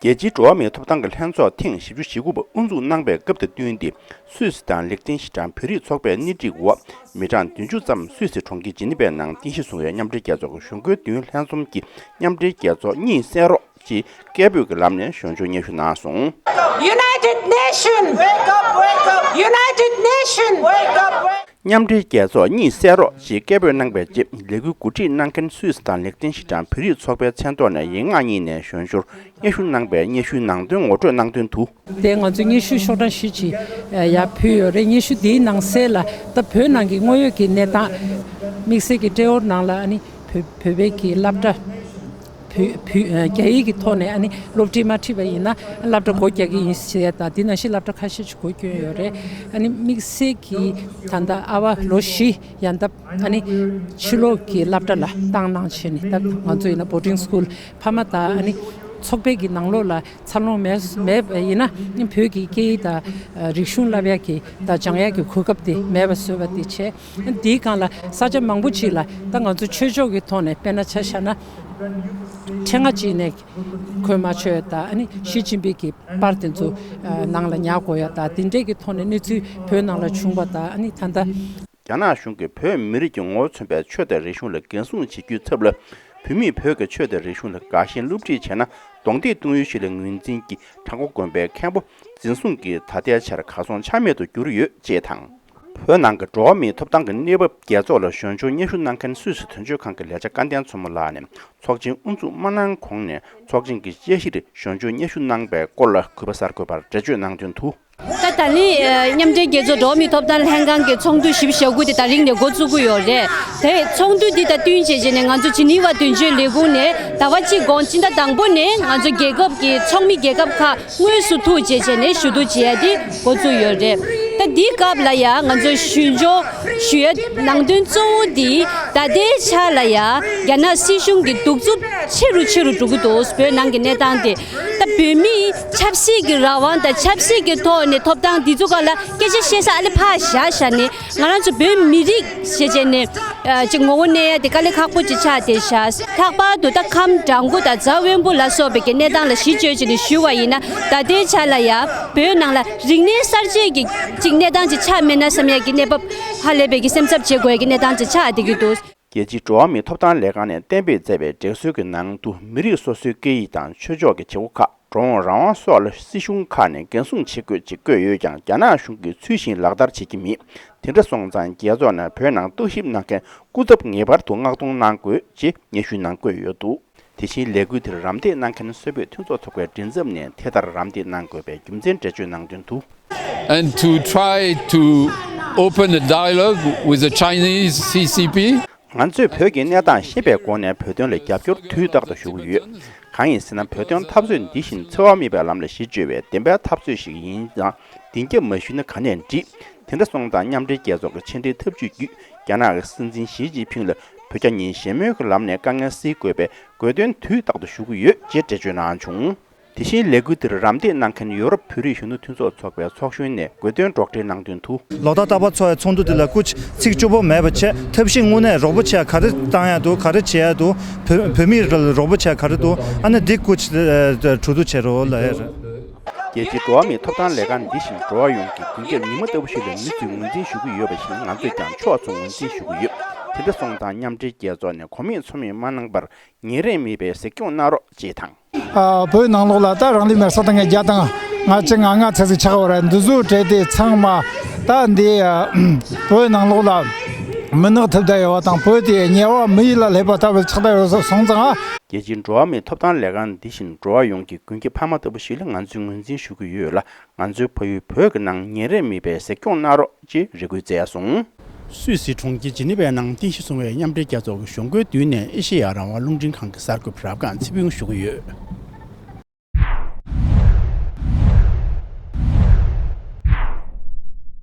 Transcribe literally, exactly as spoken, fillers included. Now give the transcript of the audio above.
རྒྱལ་སྤྱིའི་འགྲོ་བ་མིའི་ཐོབ་ཐང་གི་ལྷན་ཚོགས་ཐེངས་བཞི་བཅུ་ཞེ་དགུ་པ་དབུ་འཛུགས་གནང་པའི་སྐབས་དང་བསྟུན་ཏེ། སུད་སི་དང་ལིག་ཏེན་ཤི་ཊན་བོད་རིགས་ཚོགས་པས་སྣེ་ཁྲིད་འོག་མི་གྲངས་བདུན་ཅུ་ཙམ་སུད་སི་གྲོང་ཁྱེར་ཇི་ནི་ཝའི་ནང་རྟེན་གཞི་བཟུང་བའི་མཉམ་འབྲེལ་རྒྱལ་ཚོགས་ཀྱི་གཞུང་སྒོའི་མདུན་ལྷན་འཛོམས་ཀྱི་མཉམ་འབྲེལ་རྒྱལ་ཚོགས་གཉིད་སད་རོགས་ཅེས་སྐད་འབོད་ཀྱི་ལམ་ནས་ཞལ་འཇོག་སྙན་ཞུ་གནང་སོང་། United Nation! Wake up, wake up! United Nation! Wake up, wake up! མཉམ་འབྲེལ་རྒྱལ་ཚོགས་གཉིད་སད་རོགས་ཅེས་སྐད་འབོད་གནང་པའི་རྗེས། ལས་འགུལ་གོ་སྒྲིག་གནང་མཁན་སུད་སི་དང་ལིག་ཏེན་ཤི་ཊན་བོད་རིགས་ཚོགས་པའི་མཚན་ཐོག་ནས་ཡིག་ངག་གཉིས་ནས་ཞལ་འཇོག་སྙན་ཞུ་གནང་པའི་སྙན་ཞུའི་ནང་དོན་ངོ་སྤྲོད་གནང་དོན་དུ། དེ་ང་ཚོས་སྙན་ཞུ་ཤོག་གྲངས་བཞི་ཅིག་ཡར་ཕུལ་ཡོད་རེད། སྙན་ཞུ་དེའི་ནང་གསལ་ལ་ད་བོད་ནང་གི་དངོས་ཡོད་ཀྱི་གནས་སྟངས། དམིགས་བསལ་གྱི་ཏྲེ་ཧོར་ནང་ལ་ཨ་ནི་བོད་བོད་པའི་གི་སློབ་གྲྭ། བོད་བོད་རྒྱ་ཡིག་གི་ཐོག་ནས་ཨ་ནི་སློབ་ཁྲིད་མ་ཁྲིད་པ་ཡིན་ན་སློབ་གྲྭ་སྒོ་རྒྱག་གི་ཡིན་ཟེར་ཡ་དང་། དེ་ནང་བཞིན་སློབ་གྲྭ་ཁ་ཤས་ཅིག་སྒོ་བསྐྱོན་ཡོད་རེད། ཨ་ནི་དམིགས་བསལ་གྱི་ད་ལྟ་ཨ་བ་ལོ་བཞི་ཡན་འདབ་ཨ་ནི་ཕྱི་ལོགས་ཀྱི་སློབ་གྲྭ་ལ་བཏང་གནང་བྱས་ནས། ད་ང་ཚོ་ཡིན་ན་བོར་ཌིང་སི་ཀུལ་ཕ་མ་དང་ཨ་ནི་ཚོགས་པའི་གི་ནང་ལོགས་ལ་འཚར་ལོངས་མེད་མེད་པ་ཡིན་ན་བོད་ཀྱི་སྐད་ཡིག་དང་རིག་གཞུང་བསླབ་ཡག་གི་དང་སྦྱང་ཡག་གི་གོ་སྐབས་དེ་མེད་པ་བཟོས་པ་དེ་བྱས། དེའི་སྒང་ལ་ས་ཆ་མང་པོ་ཅིག་ལ་ད་ང་ཚོ་ཆོས་ཕྱོགས་ཀྱི་ཐོག་ནས་དཔེར་ན་ཆ་བཞག་ན། ཕྲེང་བ་གཅིག་ནས་གོས་མ་ཆོད་ཡ་དང་། ཨ་ནི་ཞི་ཅིན་ཕིང་གི་པར་དེ་ཚོ་ནང་ལ་ཉར་དགོས་ཡ་དང་། དེ་འདྲས་ཀྱི་ཐོག་ནས་གནས་ཚུལ་བོད་ནང་ལ་བྱུང་བ་དང་། ཨ་ནི་ད་ལྟ། རྒྱ་ནག་གཞུང་གིས་བོད་མི་རིགས་ཀྱི་ངོ་བོ་མཚོན་པའི་ཆོས་དང་རིག་གཞུང་ལ་འགན་སྲུང་བྱེད་རྒྱུའི་ཚབ་ལ། བོད་མིས་བོད་ཀྱི་ཆོས་དང་རིག་གཞུང་ལ་དགའ་ཞེན་སློབ་ཁྲིད་བྱས་ན་གདོང་ཐེག་གཏོང་ཡུལ་ཞིག་ལ་ངོས་འཛིན་གྱིས་བྲག་འགོ་དགོན་པའི་མཁན་པོ་འཛིན་བཟུང་གིས་ད་ལྟའི་ཆར་གར་སོང་ཆ་མེད་དུ་གྱུར་ཡོད་ཅེས་དང་། བོད་ནང་གི་འགྲོ་བ་མིའི་ཐོབ་ཐང་གི་གནས་བབ་རྒྱལ་ཚོགས་ལ་ཞལ་འཇོག་སྙན་ཞུ་གནང་མཁན་སུད་སི་དོན་གཅོད་ཁང་གི་ལས་བྱ་སྐལ་ལྡན་མཚོ་མོ་ལགས་ནས་ཚོགས་ཆེན་དབུ་འཛུགས་མ་གནང་གོང་ནས་ཚོགས་ཆེན་གྱི་དཔྱད་གཞིར་ཞལ་འཇོག་སྙན་ཞུ་གནང་པའི་སྐོར་ལ་གུས་པ་གསར་འགོད་པར་འགྲེལ་བརྗོད་གནང་དོན་དུ། ད་ད་ལན་མཉམ་འབྲེལ་རྒྱལ་ཚོགས་འགྲོ་བ་མིའི་ཐོབ་ཐང་ལྷན་ཁང་གི་ཚོགས་འདུ་བཞི་བཅུ་ཞེ་དགུ་དེ་ད་རིང་ནས་འགོ་བཙུགས་ཀྱི་ཡོད་རེད། དེ་ཚོགས་འདུ་འདི་དང་བསྟུན་བྱས་བྱས་ནས་ང་ཚོ་ཇི་ནི་ཝ་དོན་གཅོད་ལས་ཁུངས་ནས་ཟླ་བ་གཅིག་གོང་སྤྱི་ཟླ་དང་པོ་ནས་ང་ཚོ་རྒྱལ་ཁབ་ཀྱི་ཚོགས་མི་རྒྱལ་ཁབ་ཁག་དངོས་སུ་ཐུག་བྱས་བྱས་ནས་ཞུ་གཏུག་བྱེད་ཡ་དེ་འགོ་བཙུགས་ཡོད་རེད། ད་འདིའི་སྐབས་ལ་ཡང་ང་ཚོ་ཞུ་འཇོག་ཞུ་ཡ་ནང་དོན་གཙོ་བོ་འདི་ད་ལྟའི་ཆ་ལ་ཡང་རྒྱ་ནག་སྲིད་གཞུང་གི་གདུག་རྩུབ་ཆེ་རུ་ཆེ་རུ་འགྲོ་གི་འདུག་བོད་ནང་གི་གནས་སྟངས་དེ། ད་བོད་མིའི་ཆབ་སྲིད་ཀྱི་རང་དབང་དང་ཆབ་སྲིད་ཀྱི་ཐོག་ནས་ཐོབ་ཐང་འདི་ཚོ་སྒང་ལ་སྐད་ཆ་བཤད་ས་ཨ་ལེ་ཕར་བཞག་བཞག་ནས། ང་རང་ཚོ་བོད་མི་རིགས་ཞེས་བྱས་ནས་ཨ་ཅིག་ངོ་བོ་གནས་ཡ་དེ་དཀའ་ལས་ཁག་པོ་ཅིག་ཆགས་བསྡད་ཤག་ལྷག་པར་དུ་ད་ཁམས་བྲག་འགོ་དང་རྫ་དབོན་པོ་ལ་སོགས་པའི་གི་གནས་སྟངས་ལ་གཞི་བཅོལ་བྱས་ནས་ཞུ་བ་ཡིན་ན། ད་ལྟའི་ཆ་ལ་ཡ་བོད་ནང་ལ་རིག་གནས་གསར་བརྗེ་གི་ཅིག་གནས་སྟངས་ཅིག་ཆགས་མེད་ན་བསམ་ཡ་གི་གནས་བབ་ཧ་ལས་པའི་གི་སེམས་འཚབ་བྱེད་དགོས་ཡ་གི་གནས་སྟངས་ཅིག་ཆགས་བསྡད་ཀྱི་འདུག་རྒྱལ་སྤྱིའི་འགྲོ་བ་མིའི་ཐོབ་ཐང་ལས་ཁང་ནས་གཏན་འབེབས་མཛད་པའི་སྒྲིག་སྲོལ་གྱི་ནང་དུ། མི་རིགས་སོ་སོའི་སྐད་ཡིག་དང་ཆོས་ཕྱོགས་ཀྱི་བྱེད་སྒོ་ཁག་འགྲོ་འོང་རང་དབང་སོགས་ལ་སྲིད་གཞུང་ཁག་ནས་འགན་སྲུང་བྱེད་དགོས་ཅེས་བཀོད་ཡོད་ཀྱང་། རྒྱ་ནག་གཞུང་གིས་ཚུལ་བཞིན་ལག་བསྟར་བྱེད་ཀྱི་མེད། དེ་འདྲ་སོང་ཙང་རྒྱལ་ཚོགས་ནས་བོད་ནང་རྟོག་ཞིབ་གནང་མཁན་སྐུ་ཚབ་ངེས་པར་དུ་མངགས་གཏོང་གནང་དགོས་ཅེས་སྙན་ཞུའི་ནང་བཀོད་ཡོད་འདུག་དེ་བཞིན་ལས་འགུལ་དེར་རམ་འདེགས་གནང་མཁན་སུད་བོད་མཐུན་ཚོགས་ཚོགས་པའི་མགྲིན་ཚབ་ནས་དེ་ལྟར་རམ་འདེགས་གནང་དགོས་པའི་རྒྱུ་མཚན་འགྲེལ་བརྗོད་གནང་དོན་དུ། And to try to open a dialogue with the Chinese C C P. ང་ཚོས་བོད་ཀྱི་གནས་སྟངས་ཤེས་པའི་སྒོ་ནས་བོད་དོན་ལ་རྒྱབ་སྐྱོར་དུས་རྟག་ཏུ་ཞུ་གི་ཡོད། གང་ཡིན་ཟེར་ན། བོད་དོན་འཐབ་རྩོད་འདི་བཞིན་འཚེ་བ་མེད་པའི་ལམ་ལ་གཞི་བཅོལ་བའི་བདེན་པའི་འཐབ་རྩོད་ཞིག་ཡིན་ཙང་། བདེན་རྒྱབ་མ་ཞུས་ན་ག་ནས་འགྲིག་དེ་འདྲ་སོང་ཙང་། མཉམ་འབྲེལ་རྒྱལ་ཚོགས་ཀྱི་ཕྱི་འབྲེལ་ཐབས་ཇུས་བརྒྱུད། རྒྱ་ནག་གི་སྲིད་འཛིན་ཞི་ཅིན་ཕིང་ལ་བོད་རྒྱ་གཉིས་ཞི་མོལ་གྱི་ལམ་ནས་དཀའ་ངལ་སེལ་དགོས་པའི་དགོས་འདུན་དུས་རྟག་ཏུ་ཞུ་གི་ཡོད་ཅེས་འགྲེལ་བརྗོད་གནང་བྱུང་། དེ་བཞིན་ལས་འགུལ་འདིར་རམ་འདེགས་གནང་མཁན་ཡོ་རོབ་བོད་རིགས་གཞོན་ནུ་མཐུན་ཚོགས་ཚོགས་པའི་ཚོགས་གཞོན་ནས་དགོས་འདུན་སྒྲོག་འགྲེལ་གནང་དོན་དུ། ལོ་ལྟར་རྟག་པར་འཚོགས་པའི་ཚོགས་འདུ་འདི་ལ་སྐུ་ཚིག་སྐྱོ་པོ་མེད་པ་བྱས། ཐབས་ཤེས་དངོས་གནས་རོགས་པ་བྱེད་ཡ་ག་རེ་བཏང་ཡ་འདུག་ག་རེ་བྱེད་ཡ་འདུག་བོད་བོད་མིར་རོགས་པ་བྱེད་ཡ་ག་རེ་འདུག་ཨ་ནི་འདི་སྐུ་ཚིག་གྲོས་བསྡུར་བྱེད་རོགས་ལ་ཡ་རེད། རྒྱལ་སྤྱིའི་འགྲོ་བ་མིའི་ཐོབ་ཐང་ལས་ཁང་འདི་བཞིན་འགྲོ་བ་ཡོངས་ཀྱི་མགོན་སྐྱབས་ཉི་མ་ལྟ་བུ་ཞིག་ལ་མི་ཚོས་ངོས་འཛིན་ཞུ་གི་ཡོད་པ་བཞིན། ང་ཚོས་ཀྱང་ཕྱོགས་མཚུངས་ངོས་འཛིན་ཞུ་གི་ཡོད། དེ་འདྲ་སོང་ཙང་། མཉམ་འབྲེལ་རྒྱལ་ཚོགས་ནས་གོ་མེད་ཚོར་མེད་མ་གནང་བར། ཉིན་རེ་མེད་པའི་གཟིགས་སྐྱོང་གནང་རོགས་ཅེས་དང་། ཨ། བོད་ནང་ལོགས་ལ་ད་རང་ལུས་མེར་སྲེག་བཏང་མཁན་བརྒྱ་དང་ལྔ་བཅུ་ང་ལྔ་ཙམ་ཞིག་ཆགས་པ་རེད། འདི་ཚོའི་གྲས་དེ་ཚང་མ་ད་འདི་བོད་ནང་ལོགས་ལ་མི་ནག་ཐེབས་བསྡད་ཡོད་པ་དང་། བོད་དེ་དམྱལ་བ་མི་ཡུལ་ལ་སླེབས་པ་ལྟ་བུ་ཆགས་བསྡད་ཡོད་སོང་ཙང་། རྒྱལ་སྤྱིའི་འགྲོ་བ་མིའི་ཐོབ་ཐང་ལས་ཁང་འདི་བཞིན་འགྲོ་བ་ཡོངས་ཀྱི་མགོན་སྐྱབས་ཕ་མ་ལྟ་བུ་ཞིག་ལ་ང་ཚོས་ངོས་འཛིན་ཞུ་གི་ཡོད་ལ། ང་ཚོའི་ཕ་ཡུལ་བོད་ཀྱི་ནང་ཉིན་རེ་མེད་པའི་གཟིགས་སྐྱོང་གནང་རོགས་ཅེས་རེ་སྐུལ་བསྩལ་སོང་། སུད་སི་གྲོང་ཁྱེར་ཇི་ནི་ཝའི་ནང་རྟེན་གཞི་བཟུང་བའི་མཉམ་འབྲེལ་རྒྱལ་ཚོགས་ཀྱི་གཞུང་སྒོའི་མདུན་ནས་ཨེ་ཤེ་ཡ་རང་དབང་རླུང་འཕྲིན་ཁང་གི་གསར་འགོད་པ་རབ་སྒང་ཚེ་ཕུན་ཞུ་གི་ཡོད།